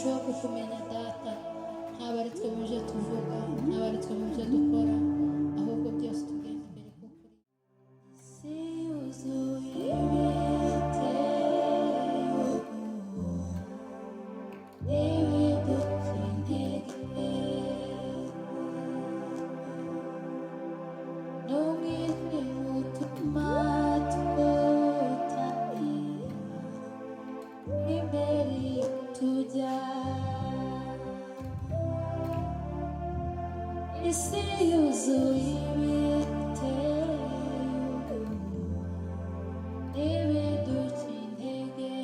Turusheho kukumenya, Data. Ntabwo ari twe mu byo tuvuga, ntabwo ari twe mu byo dukora, ahubwo byose tugenda imbere kuko uri. Isi yuzuye ibiteye ubwoba n'ibiduca intege, n'umwijima utuma tutareba imbere iyo tujya. Isi yuzuye ibiteye ubwoba n'ibiduca intege,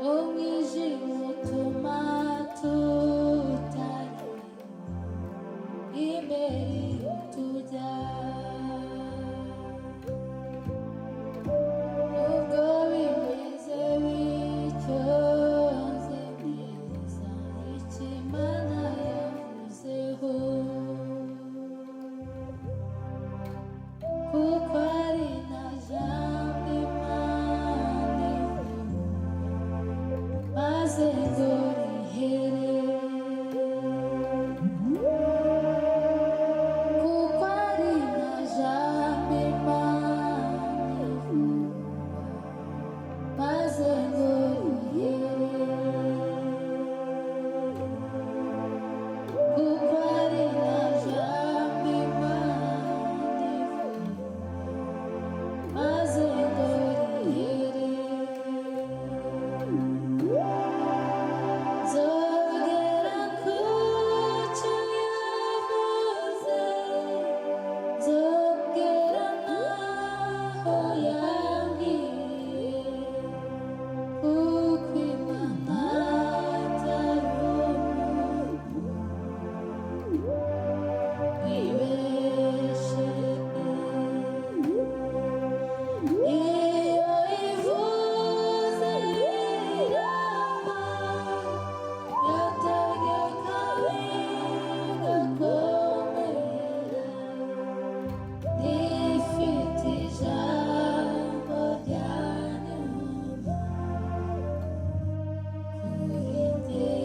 umwijima utuma tutareba imbere iyo tujya. Nubwo bimeze bityo, nzi neza icyo Imana yavuzeho, kuko ari na jambo Imana ivuga maze ngo rihere, kuko ari na jambo Imana ivuga maze ngo rihere, kuko ari na jambo Imana ivuga maze ngo rihere. Nzogera ku cyo yavuze, nzogera n'aho yambwiye, kuko Imana atari umuntu wibeshe. Iyo ivuze iraba, yategeka bigakomera, rifite ijambo rya nyuma kuri njye.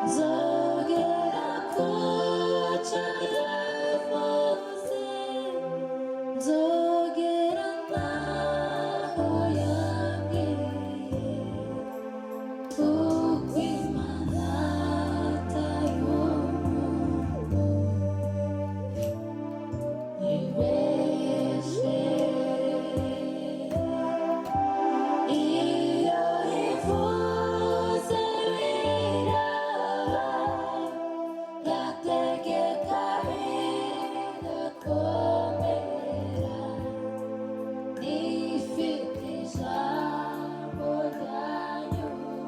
Nzogera ku cyo yavuze, nzogera n'aho yambwiye, kuko Imana atari umuntu wibeshe. Iyo ivuze biraba, yategeka bigakomera, ifite ijambo rya nyuma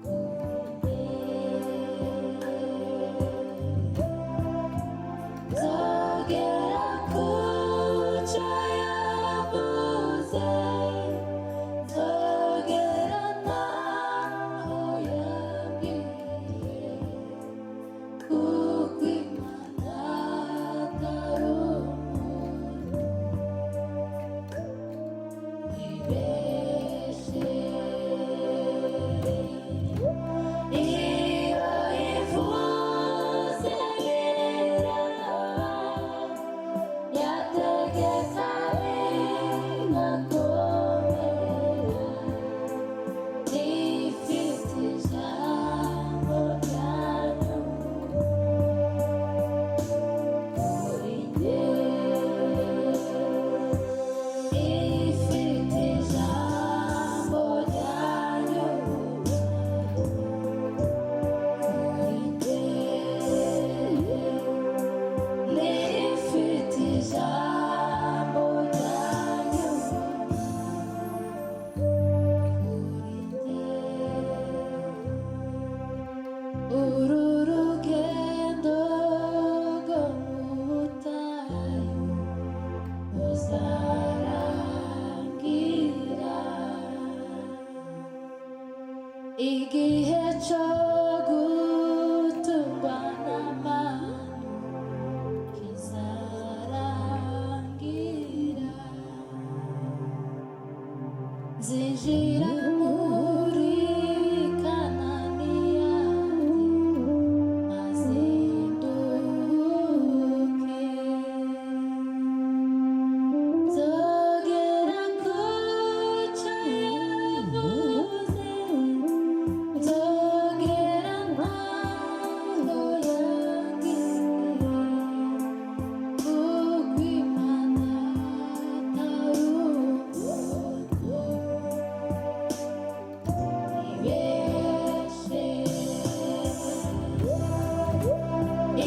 kuri njye. Nzogera ku cyo yavuze, nzogera n'aho yambwiye, kuko Imana atari umuntu wibeshe. Iyo ivuze biraba, yategeka bigakomera, ifite ijambo rya nyuma kuri njye. Ifite ijambo rya nyuma kuri njye. Ifite ijambo rya nyuma kuri njye. Uru rugendo rwo mu butayu ruzarangira, igihe cyo gutungwa n'amanu kizarangira. Nzinjira muri Kanani yanjye maze nduhuke. Nzogera ku cyo yavuze, nzogera ntaho yambwiye, kuko Imana atari umuntu ibeshe.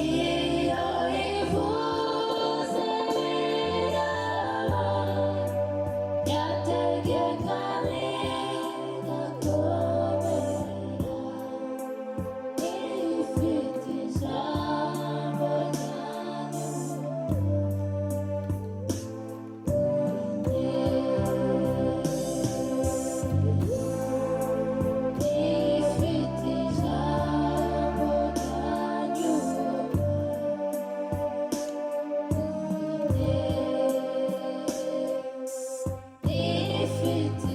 Iyo ivuze biraba, yategeka bigakomera, ifite ijambo rya nyuma, ifite ijambo rya nyuma. Ifite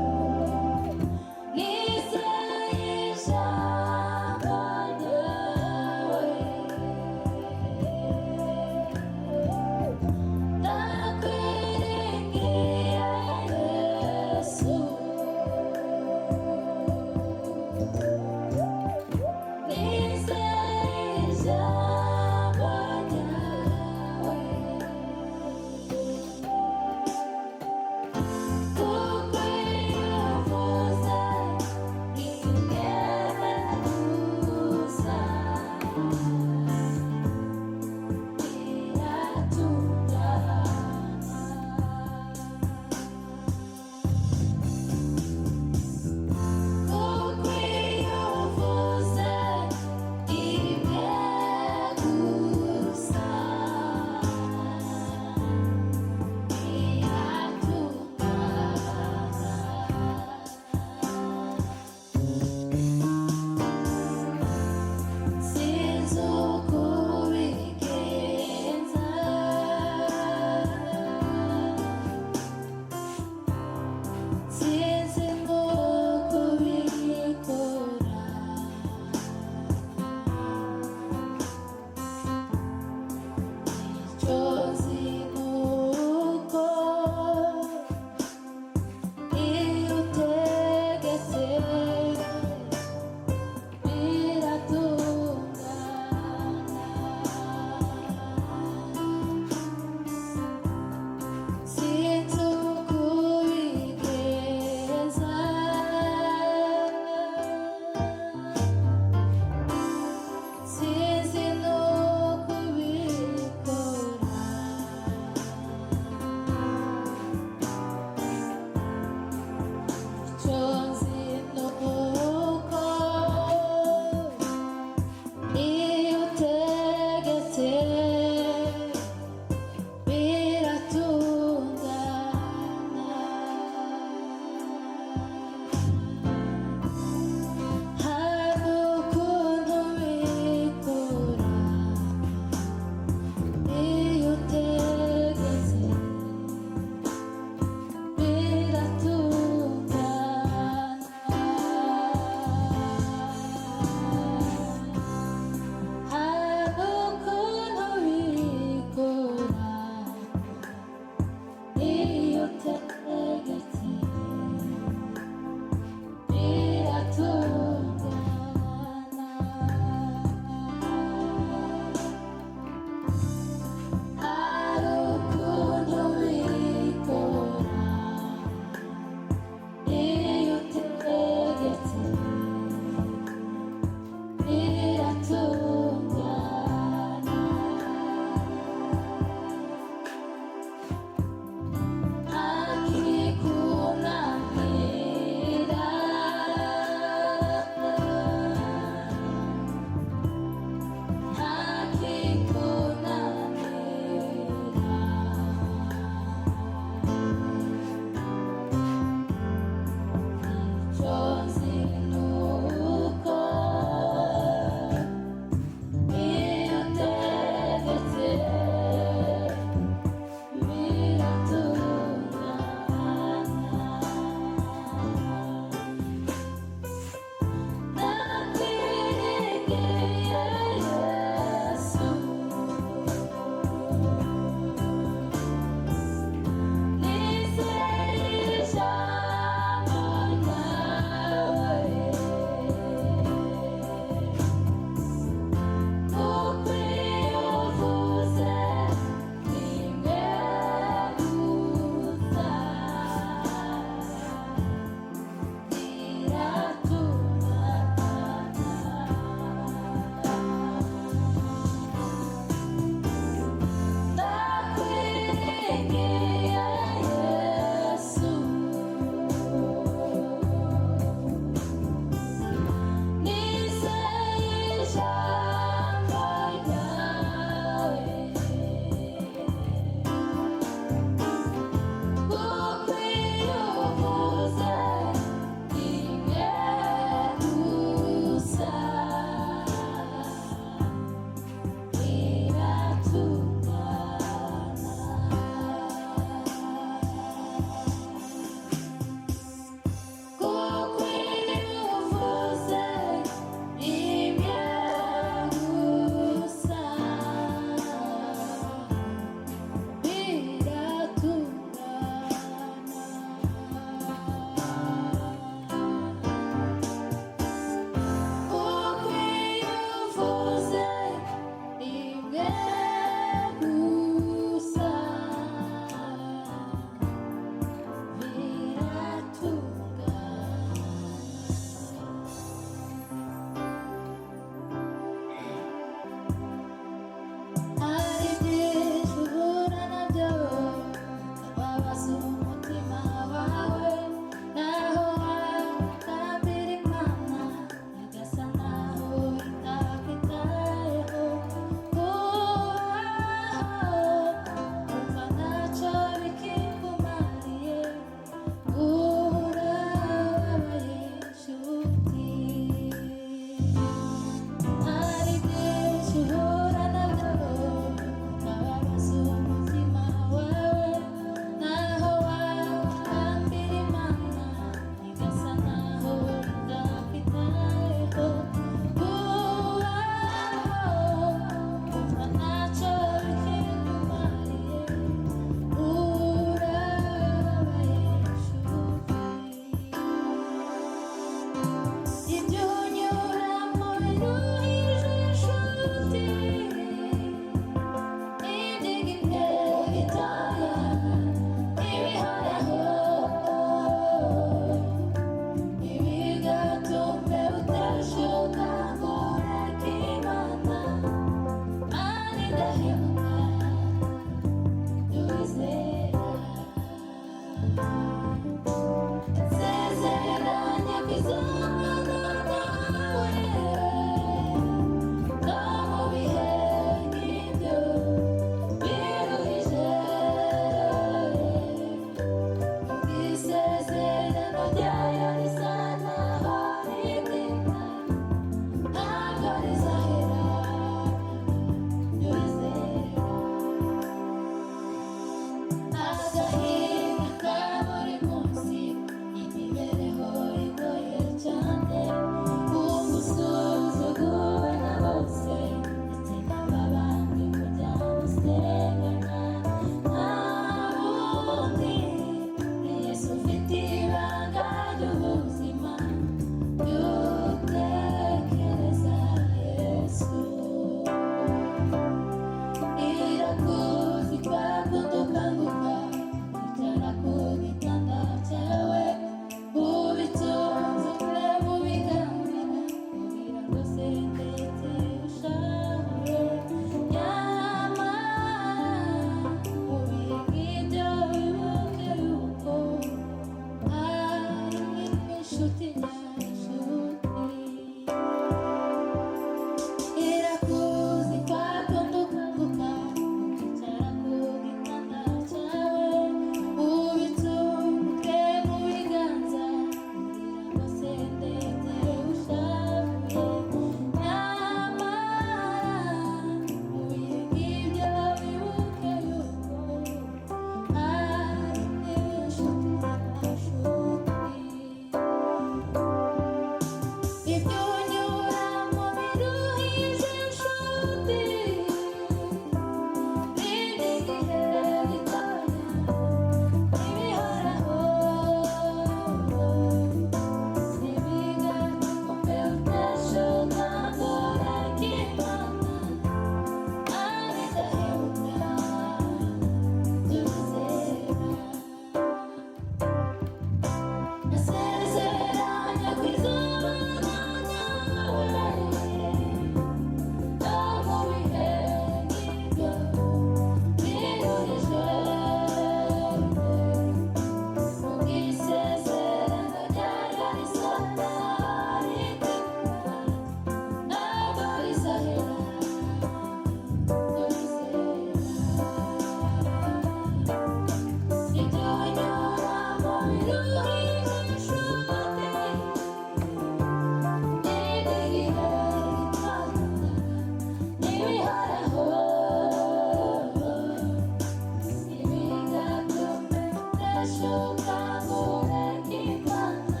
Witeshuka ngo ureke Imana,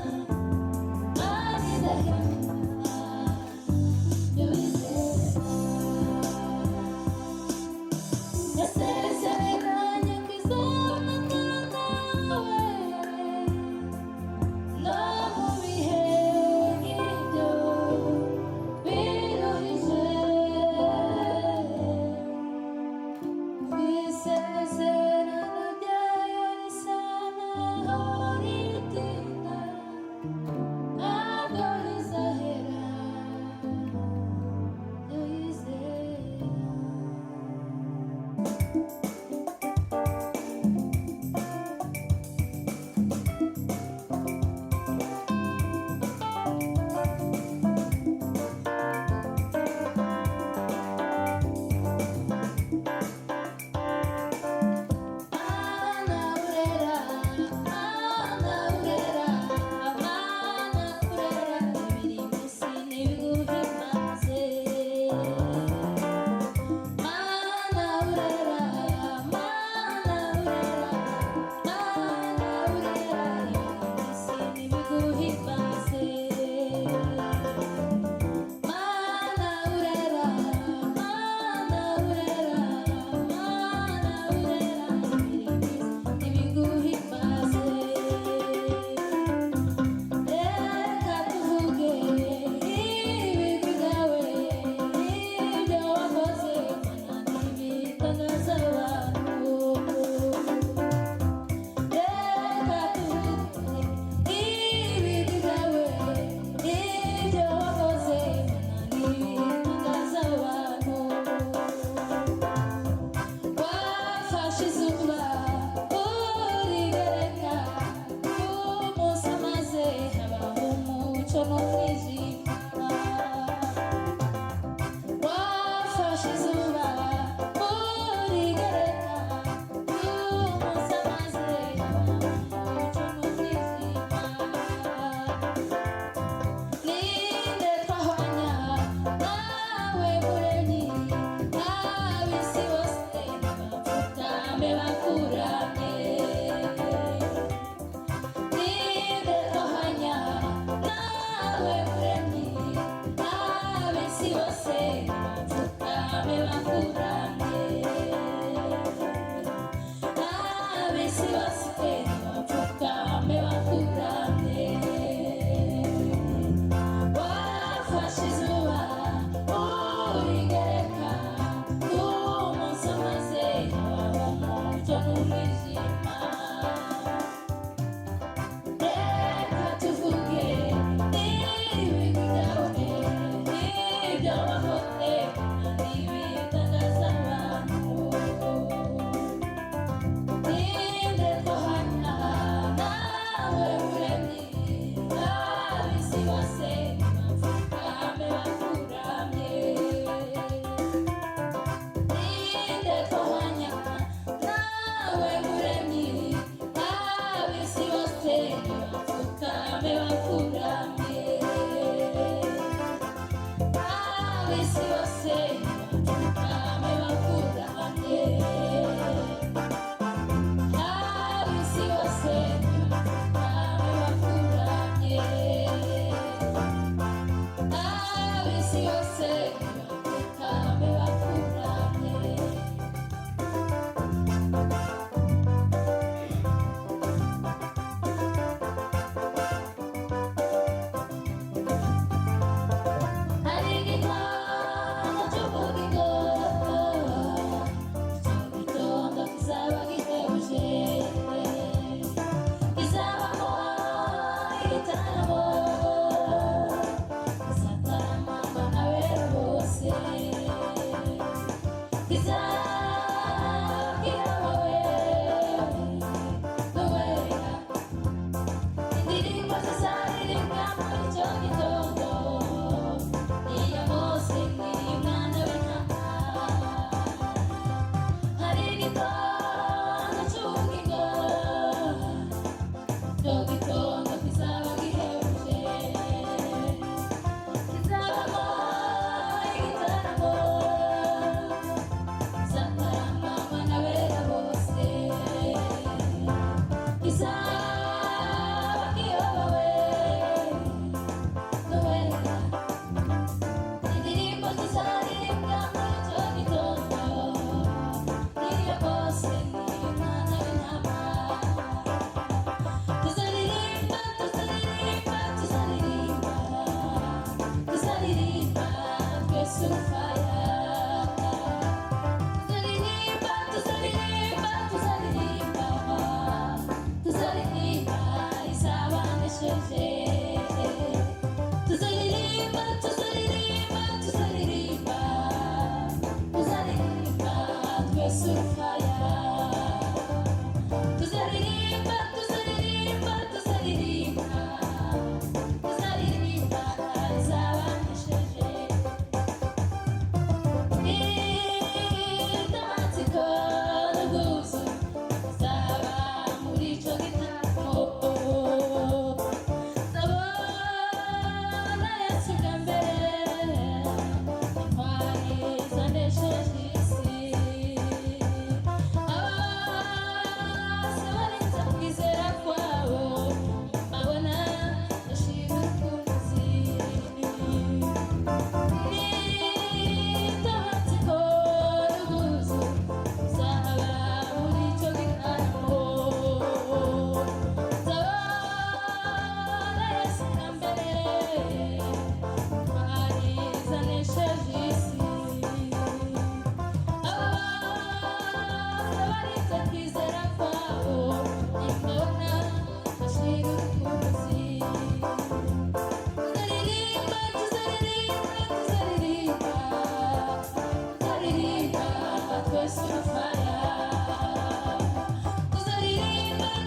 Imana idahemuka, ibyo wizera. Yasezeranye ko izabana nawe, no mu bihe nk'ibyo biruhije. Isezerano ryayo risa naho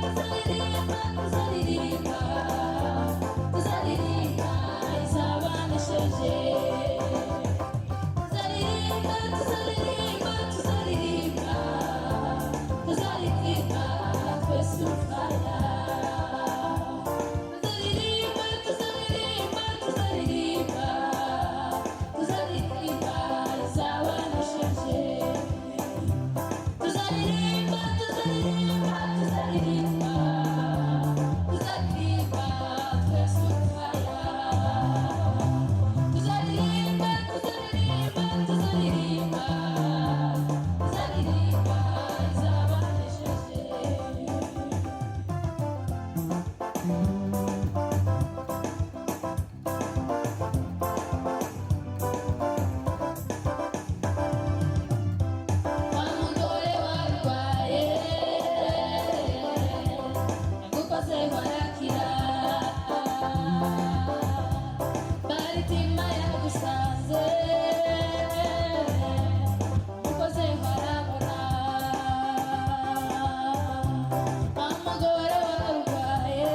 tuzaririmba, tuzaririmba, tuzaririmba izabanesheje. Tuzaririmba, tuzaririmba, tuzaririmba, tuzaririmba twese ufaya. Tuzaririmba, tuzaririmba, tuzaririmba, tuzaririmba izabanesheje. Tuzaririmba, tuzaririmba, tuzaririmba, tuzaririmba twese ufaya. Tuzaririmba, tuzaririmba, tuzaririmba, tuzaririmba izabanesheje. Wa mugore warwaye yagukoze barakira, Baritima yagusanze ukoze barabona. Wa mugore warwaye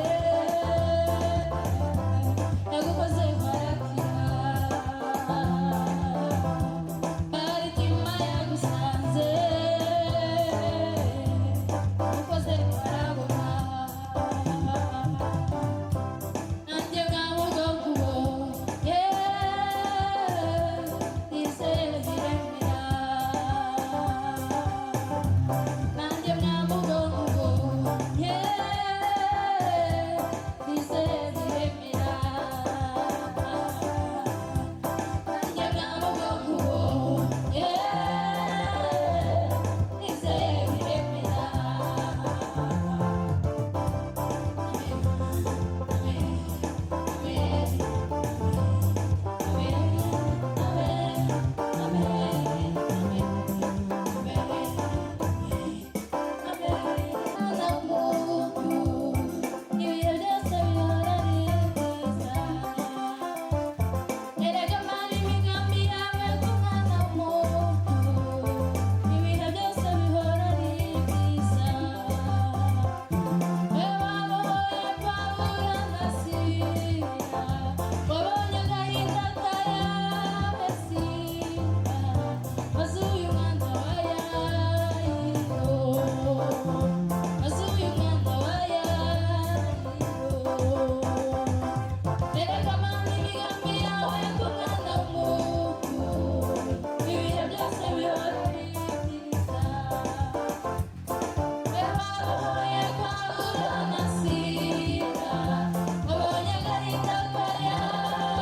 yagukoze barakira, Baritima yagusanze ukoze barabona. Nanjye mwamugombo nizeye biremera. Nanjye mwamugombo nizeye biremera. Nanjye mwamugombo nizeye biremera. Ibihe byose bihora ari byiza. Erega Mana, imigambi yawe ku mwana w'umuntu, ibihe byose bihora ari byiza. Wabohoye Pawulo na Sila, wabonye agahinda ka Yabesiya, wazuye umwana wa Yayiro, wazuye umwana wa Yayiro. Erega Mana, imigambi yawe ku mwana w'umuntu, ibihe byose bihora ari byiza. Wabohoye Pawulo na Sila, wabonye agahinda ka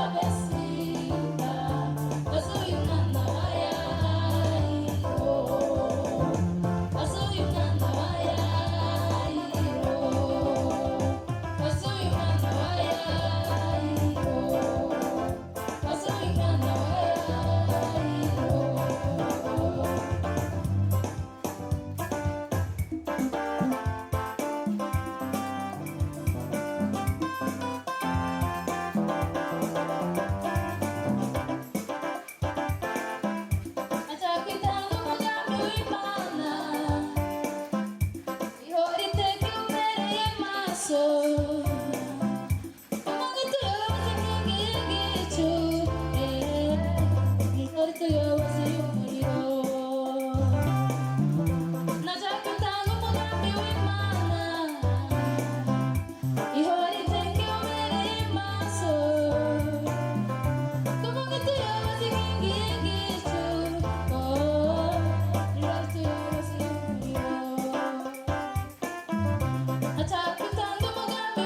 Yabesiya, wazuye umwana wa Yayiro, wazuye umwana wa Yayiro, wazuye umwana wa Yayiro, wazuye umwana wa Yayiro. Acakwitanga umugambi w'Imana, ihora iteka iwubereye maso. Imana ituyoboza inkingi y'igicu, ihora ituyoboza y'umuriro. Nacakwitanga umugambi w'Imana, ihora iteka iwubereye maso. Kuvuga tuyoboza inkingi y'igicu, oh, ihora ituyoboza y'umuriro. Acakwitanga umugambi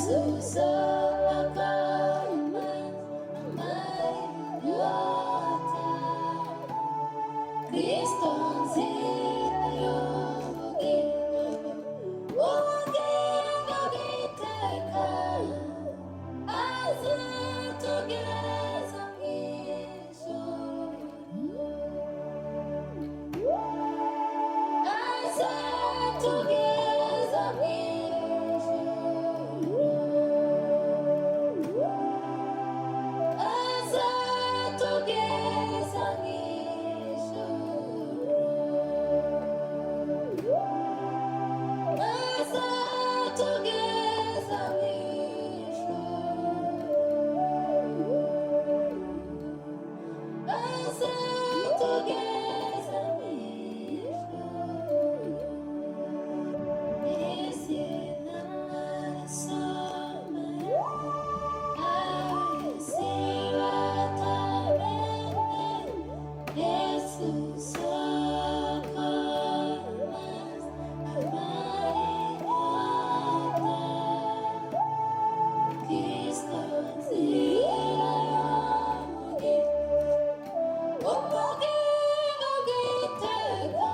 Yesu soko amara inyota, Kristo nzira y'ubugingo, ubugingo bw'iteka, azatugeza mu ijuru, azatugeza mu ijuru, azatugeza mu ijuru, azatugeza mu ijuru, azatugeza mu ijuru. Izina risumba ab'isi batamenye, Yesu soko y'amazi amara inyota, Kristo nzira y'ubugingo, ubugingo bw'iteka,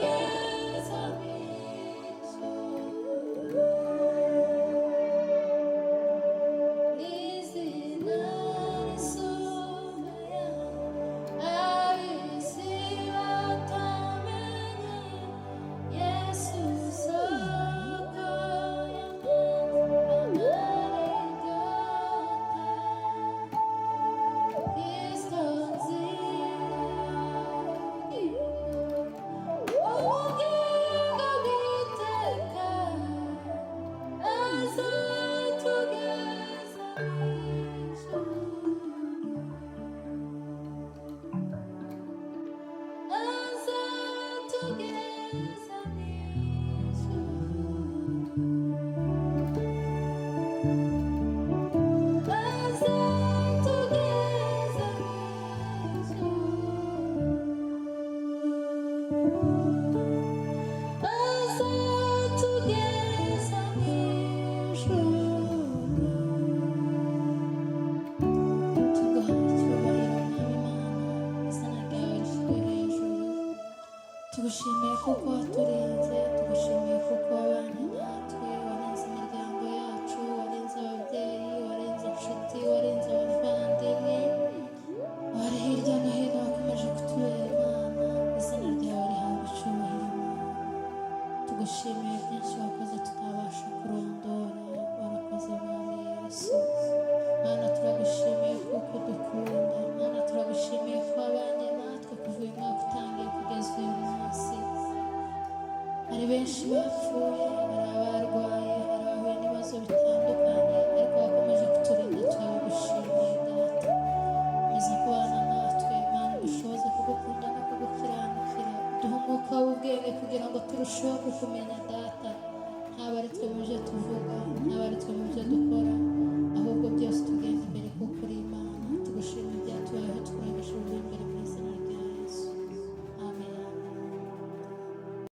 azatugeza mu ijuru. Izina risumba ab'isi batamenye, Yesu soko y'amazi amara inyota, Kristo nzira y'ubugingo, ubugingo bw'iteka, azatugeza mu ijuru, azatugeza mu ijuru, azatugeza mu ijuru, azatugeza mu ijuru. Tuguha icyubahiro, Mwami Imana, izina ryawe rishyirwe hejuru. Tugushimiye kuko waturinze, tugushimiye kuko wabanye natwe, warinze imiryango yacu, warinze ababyeyi, warinze inshuti, warinze abavandimwe, wari hirya no hino wakomeje kutubera Imana, izina ryawe rihabwa icyubahiro, Mana. Tugushimiye byinshi wakoze tutabasha kurondora, warakoze Mwami Yesu. Mana, turagushimiye kuko dukunda. Mana, turagushimiye ko wabanye natwe kuva uyu mwaka utangiye kugeza uyu munsi. Hari benshi bapfuye, hari abarwaye, hari abahuye n'ibibazo bitandukanye, ariko wakomeje kuturinda, turabigushimiye Data. Komeza kubana natwe Mana, dushoboze kugukunda no kugukiranukira, duhe umwuka w'ubwenge kugira ngo turusheho kukumenya Data. Ntabwo ari twe mu byo tuvuga, ntabwo ari twe mu byo dukora, ahubwo byose tugenda imbere kuko uri Imana. Tugushima ibyatubayeho, tukurangije imbere.